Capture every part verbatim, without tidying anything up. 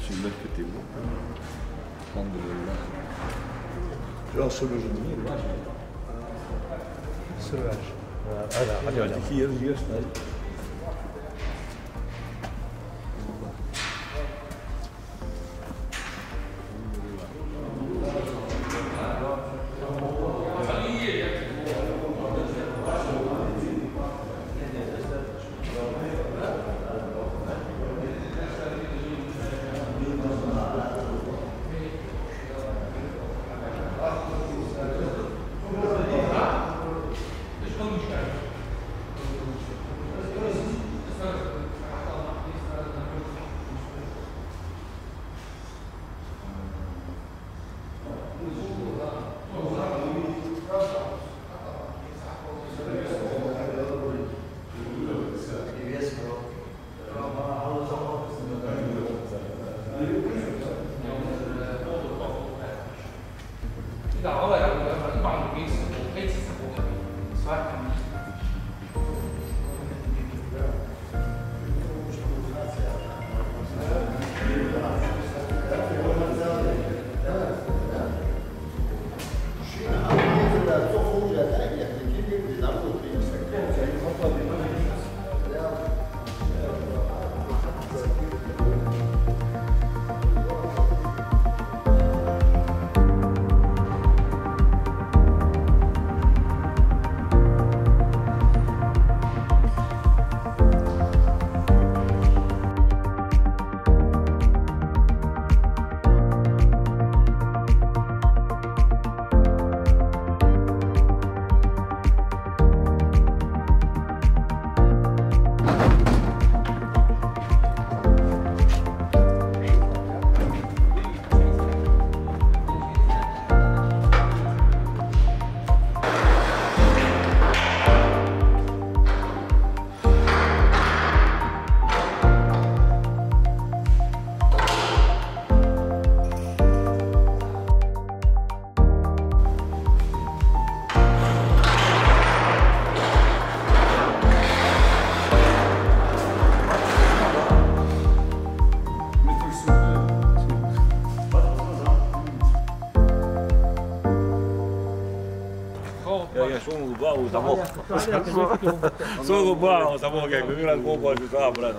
Всё, беркате болба. الحمد لله. Жал субужин мир, ваш. Субуж. А, а, да, а, да. Тихий, езжи, езжи. Я, я, шо он баал, тамох. Шо он баал, тамох, я говорю, раз бог, бог, бог, брат.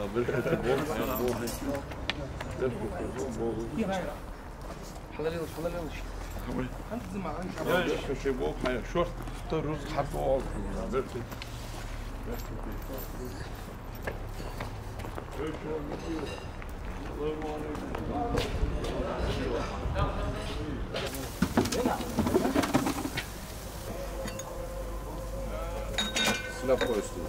Хьалалелаш, хьалалелаш. Хьанз ма, хьанз ма. Я, шо ши бо, хьай, шорт, то руз хьарп оал. С лёгкостью.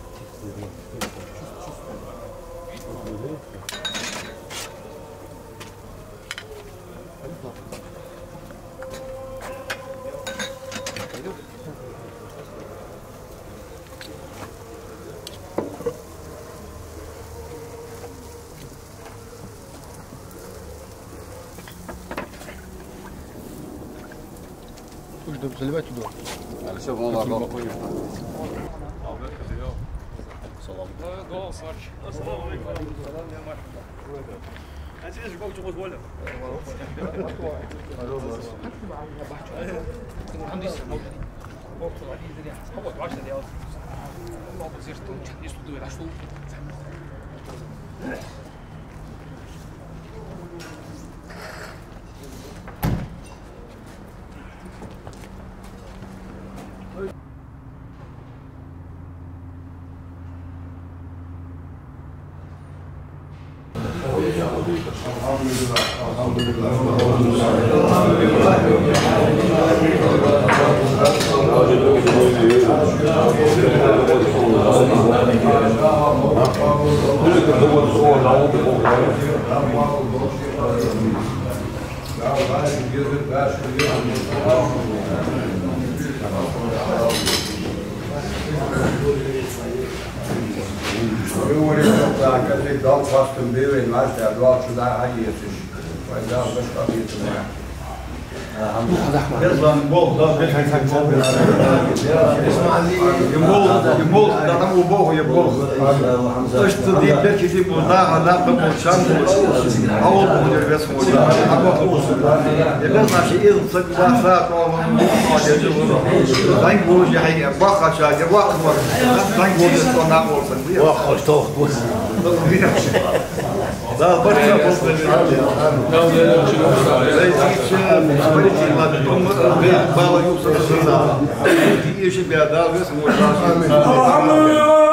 Уж дам заливать туда. Алиса, вон ла, вон. Салам. Э, голос, Марч. Ассаламу алейкум. Салам, я Марч. Аьлча, из бокъо чу гӀоз вола. Говорит, так, это дал хастам бевен, Настя, дал сюда, а есть. Пойдём, башка бьётся. Из ван болх, да, бехай сан болх. Из болх, из болх, да, там у Бога е болх. Иштта дийна беркате бу нах, нах бу чам бу. Ау бу дер вес мо. Абу. Е без наши из саг ба са, то он бу, то дер бу. Дан бу же хай, баха ша, е вах мо. Дан бу же то нах болса. Вах, аш то. Да, баркал болсун. Зайчик, э, смотрите, ладно, бала юкса. Иши бя, да, вес мо. Амин.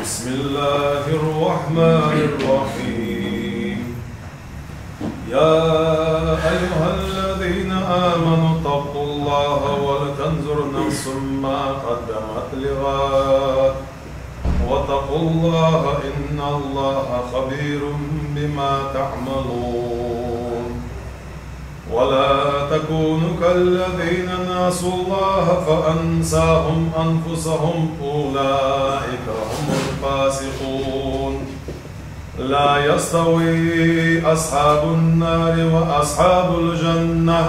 بسم الله الرحمن الرحيم. يا أيها الذين آمنوا اتقوا الله ولتنظر نفس ما قدمت لغد واتقوا الله إن الله خبير بما تعملون. ولا تكونوا كالذين نسوا الله فأنساهم أنفسهم أولئك هم الفاسقون. لا يستوي أصحاب النار وأصحاب الجنة.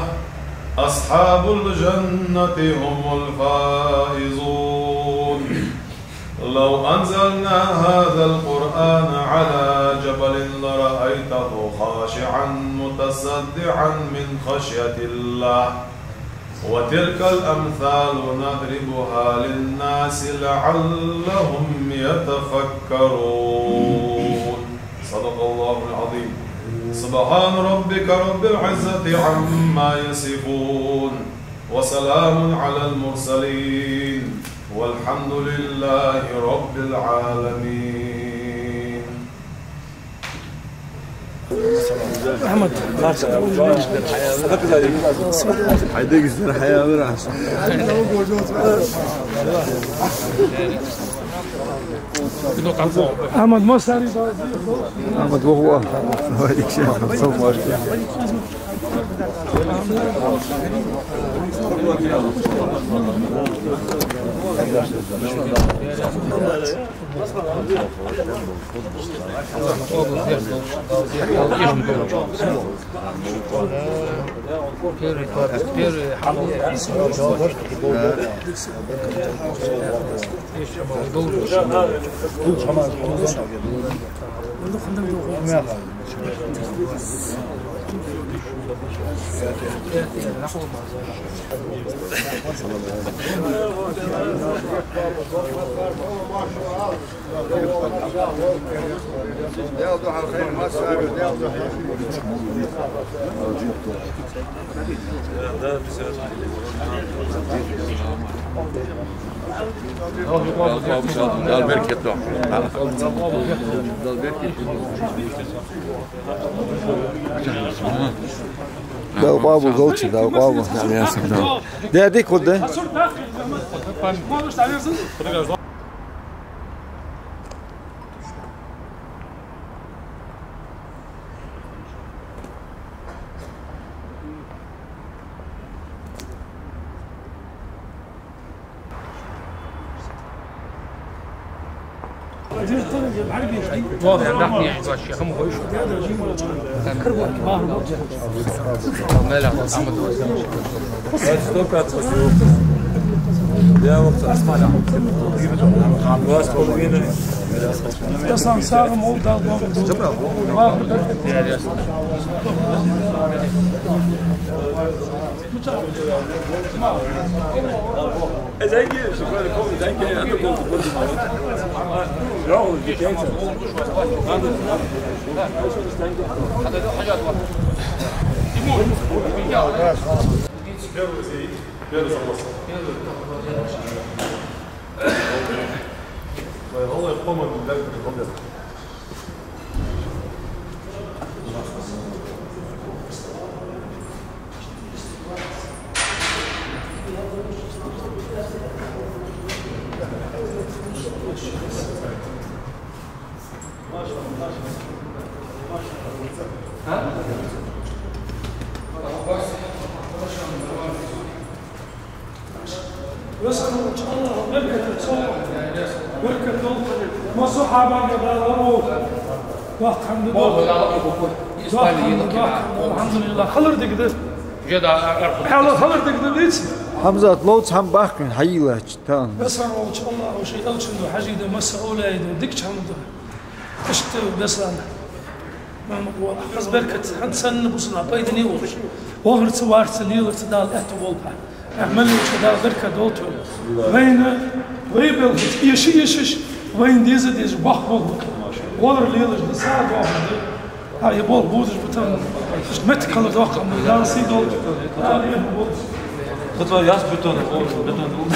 أصحاب الجنة هم الفائزون. لو أنزلنا هذا القرآن على جبل لرأيته خاشعا متصدعا من خشية الله. وتلك الأمثال نضربها للناس لعلهم يتفكرون. صدق الله العظيم. سبحان ربك رب العزة عما يصفون. وسلام على المرسلين. والحمد لله رب العالمين. أحمد. أحمد، ما صار؟ أحمد، وهو. Дала къоабал долда, Дала къоабал долда. Де, дика хургда. Первый, первый запрос. Ой, голый, по-моему, да, голый. Веза волча АллахӀа беркат долда цунна. Беркат долда. Массахьабага Дала лорадолда. Доккха хӀама да. Доккха хӀама да. АлхьамдулиллахӀ. Хилар дика да. Хьалар хилар дика да, деций? Хьамзат, ловца хӀама баккхийна, хьайийлача, тахан. Веза волча АллахӀа ший элчан да, хьажий да, масса овлияй да, дикача хӀаман да. Иштта, Беслан. Мама, хаза беркат, хӀанз санна бусалба пайдане волаш. Вахарца, варца, леларца Дала аьттув болба. Ахь мел йолча Дала беркат долда. Вайна, вай белхаш, эша, эшаш, вайна деза, деза, боккха болх ба. Валар лелаш да, сагӀа доахаш да. Хьа, е болх бузаш ба тан. Иштта меттиг хилар доккха хӀама да, Дала сий долда. Дала рехӀам болба. Хатва яс бетон, о, бетон долда.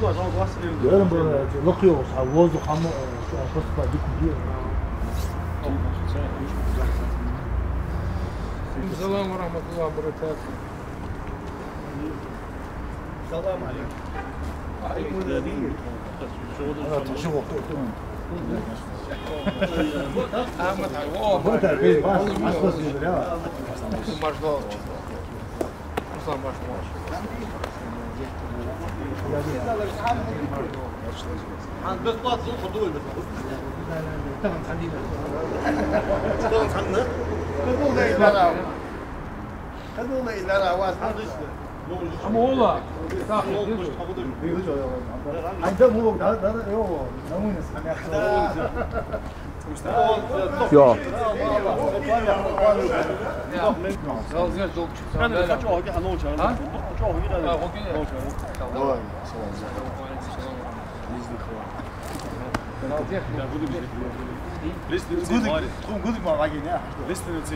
Ерам бар, лакхе йоагӀаш, хьа воздух хӀама, э, поступать дика ма дий. السلام ورحمة الله وبركاته. السلام عليكم. Йо. Лестница. Гудик, тхона гудик ма вагина. Лестница.